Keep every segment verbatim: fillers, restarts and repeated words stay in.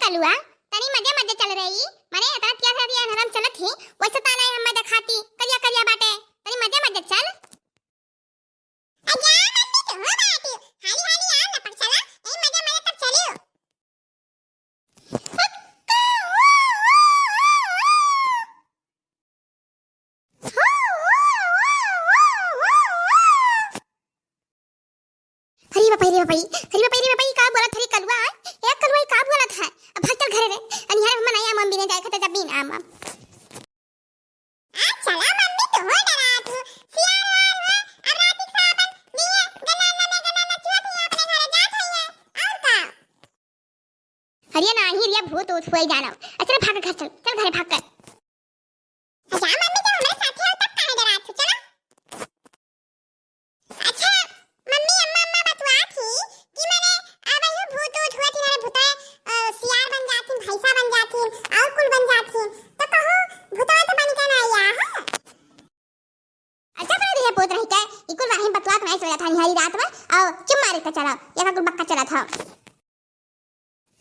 कलुआ, तनी मजे मजे चल रही, मने इतना तिया से तिया नरम चलत ही, वैसे ताना है हमें दिखाती, करिया करिया बाटे, तनी मजे मजे चल। अजा मम्मी तो हो बाटी, हाली हाली आ न पर चला, ए मजे मजे तब चलियो। अरे बाप रे, अरे बाप रे, अरे बाप रे, बाप रे, का बोलत हरी कलुआ? ए कलुआ, ई का बोलत है? अब भाग चल घरे रे। अनिहार में मनाया मम्मी ने जाए खते जब भी ना मम। आ चला मम्मी, तो हो डरा तू। सियार वार हुआ, अब रात के सावन दिए गना ना गना ना चुआ थी अपने घरे जात है। और का? अरे नाही रे, भूत ऊत हुए जानो। अच्छा भाग घर चल, चल घरे भाग कर। अच्छा मम्मी, जब हमारे साथे हो तब काहे डरात हो? चलो। अच्छा मम्मी, अम्मा, अम्मा बतुआ थी कि मने अब यू भूत ऊत हुआ थी, हमारे भूत, अ, सियार बन जाती, भैंसा बन जाती, और कुल बन जाती, तो कहूँ भूतवा तो बन के ना आया है। अच्छा, अपने देह पोत रही के, इकुल राही बतुआ के नहीं सोया था निहारी रात में, और चुप मारे के चला, ये का कुल बक्का चला था।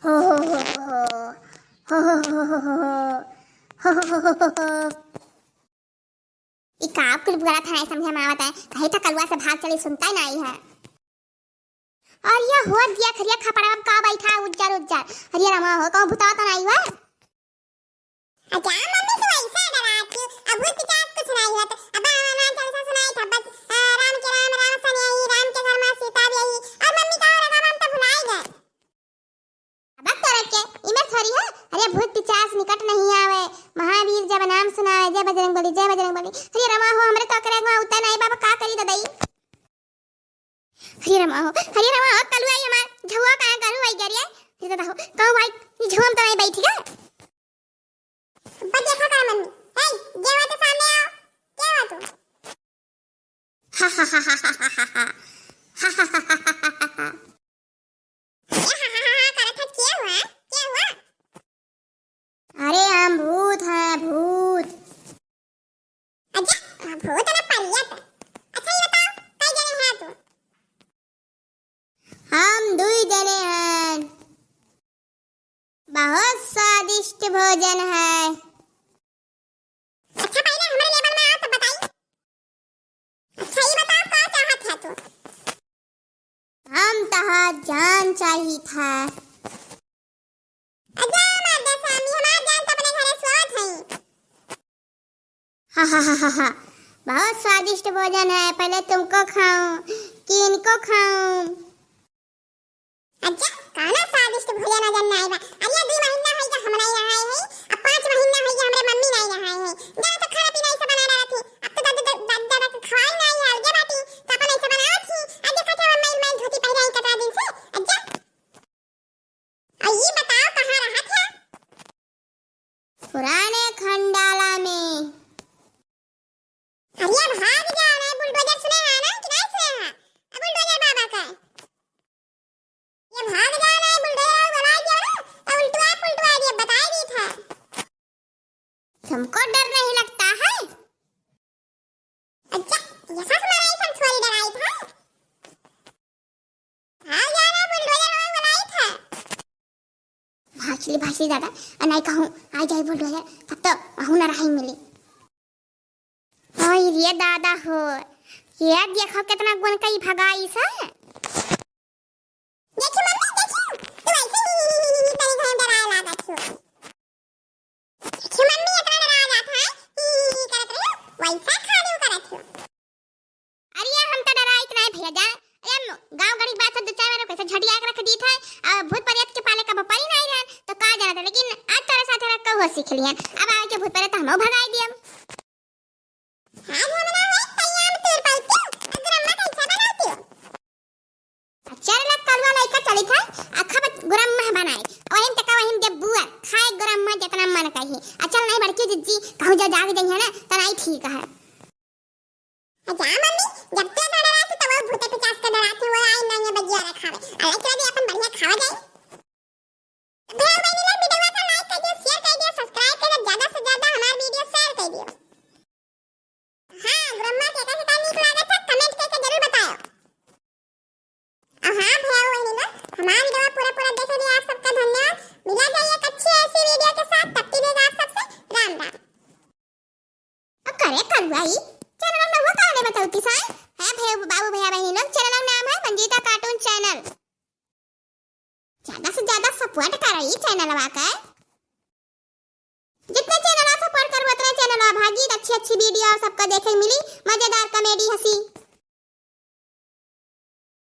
हो, हो, हो, हो, हो। हो, हो, हो, हो, हो, हो। हो, हो, हो, हो, हो। ई का कुल बुरा था, नहीं समझे में आवत है। कहीं तो कलुआ से भाग चली, सुनता ही नहीं है। और ये हो दिया खरिया खपड़ा में का बैठा उज्जर उज्जर। अरे रामा हो, कहूँ भूतवा तो नहीं हुआ? अच्छा मम्मी, तू ऐसा डरा क्यों? अब भूत पिशाच कुछ नहीं है तो अब हनुमान चालीसा सुनाई था बस, अ, राम के राम, राम सने आई, राम के घर में सीता भी आई। और मम्मी का और राम तो भुलाई गए। अब तोरा के इमर थोड़ी है। अरे भूत पिशाच निकट नहीं आवे, महावीर जब नाम सुनावे, जय बजरंग बली, जय बजरंग बली। अरे रमा हो, हमरे तो करे हुआ उतना नहीं बाबा, का करी ददई? हरे रामा हो, हरे रामा हो, कलुआ आई हमार, झुआ काहे गरू आई गरी है? ये तो हो, कहूँ भाई, ये झुआ में तो नहीं बैठी है। बस देखा कर मम्मी, हे, जे हुआ तो सामने आओ, क्या हुआ तू? हा, हा, हा, हा। हा, हा, हा, हा, हा, हा। ये हा, हा, हा, हा करत है, क्या हुआ? क्या हुआ? अरे हम भूत हैं, भूत। अच्छा, भूत ना परियत। अच्छा, ये बताओ, कई जने हैं तू? हम दुई जने हैं। बहुत स्वादिष्ट भोजन है। अच्छा, पहले हमारे लेवल में आओ, तब बताई। अच्छा, ये बताओ, का चाहत है तू? हम तहार जान चाहित है। अजा मर्द स्वामी, हमार जान तो अपने घरे सोत है। हा, हा, हा, हा, हा। बहुत स्वादिष्ट भोजन है, पहले तुमको खाऊं कि इनको खाऊं? अच्छा, कौनो स्वादिष्ट भोजन वोजन नाई बा। अरे, दुई महीना होई गया हम नाई नहाए हैं, अब पाँच महीना होई गया हमरे मम्मी नाई नहाए हैं। जा तो खाना पीना ऐसे बना रहा थी, अब तो दादा, दादा, दादा के खवाई नाई है, अलगे बाटी, तो अपन ऐसे बनावत थी। अब देखा था, मैल, मैल धोती पहनाई कतरा दिन से। अच्छा, आ, ई बताओ, कहाँ रहत है? पुराने खंडाला में। अरे, भाग जाओ ना, बुलडोजर सुने हैं ना कि नहीं सुने हैं? अब बुलडोजर बाबा का। ये भाग जाओ ना, बुलडोजर वाला बुला जाओ ना, अब उल्टवा पुल्टवा दिए, बताई दी था। तुमको डर नहीं लगता है? अच्छा, ये सास मारा, ये सब थोड़ी डराई था। हाँ, यार, बुलडोजर वाला बुलाई था। भाग चली, भाग चली दादा, और नहीं कहूँ, आ जाए बुलडोजर, तब तो वहू ना रही मिली। ओए रे दादा हो, ये देखो कितना गुन कई भगाई से। देखी मम्मी, देखी, तू ऐसे ही, ही, ही, ही, ही, तनी घन डराए लागत हो। देखी मम्मी, इतना डरा जात है, ही, ही, ही, करत रही, वैसा खाली करत हो। अरे यार, हम तो डराइत नहीं भैया जान। अरे हम गाँव गड़ी बात सब दो चार बार कैसे झटिया के रख दी था, और भूत प्रेत के पाले कब पड़ी नहीं रहन, तो का जाना था, लेकिन आज तोरे साथ रख कहो सीख लियन। अब आवे के भूत प्रेत हमहू भगाई दियम। आज हम ना होई तैयार तोर पाउती, अगर अम्मा कैसा बनाती हो? चार लाख कलवा लइका चली था, अखा बत गुरम्मा बनाए, वही में तका वही में देब बुआ, खाए गुरम्मा जितना मन कही। अच्छा नहीं बड़की जिज्जी, कहूँ जो जाग जाई है ना, तो नहीं ठीक है। अच्छा मम्मी, जब तू इतना डराती तो वो भूते पिचास के डराती, वो आई ना ये बजिया रखावे। अलग चला दे अपन बढ़िया खावा जाए। भैया बहनी लोग वीडियो का like कर दियो, share कर दियो, subscribe कर दियो, ज्यादा से ज्यादा हमारा वीडियो share कर दियो। हाँ, गुरम्मा के कैसे का नीक लागत है, comment करके जरूर बताओ। और हाँ भैया बहनी लोग, हमारा वीडियो पूरा पूरा देखे लिए आप सबका धन्यवाद। मिला जाइए अरे करुआ, ई चैनल नाम हुआ का ने बताऊ किसान? है भाई, बाबू, भैया, बहनी लोग, चैनल नाम है मंजीता कार्टून चैनल। ज्यादा से ज्यादा सपोर्ट करो ई चैनलवा का। जितना चैनलवा सपोर्ट करबो, उतना चैनलवा भागी, अच्छी अच्छी वीडियो सबका देखे मिली, मजेदार कॉमेडी, हंसी।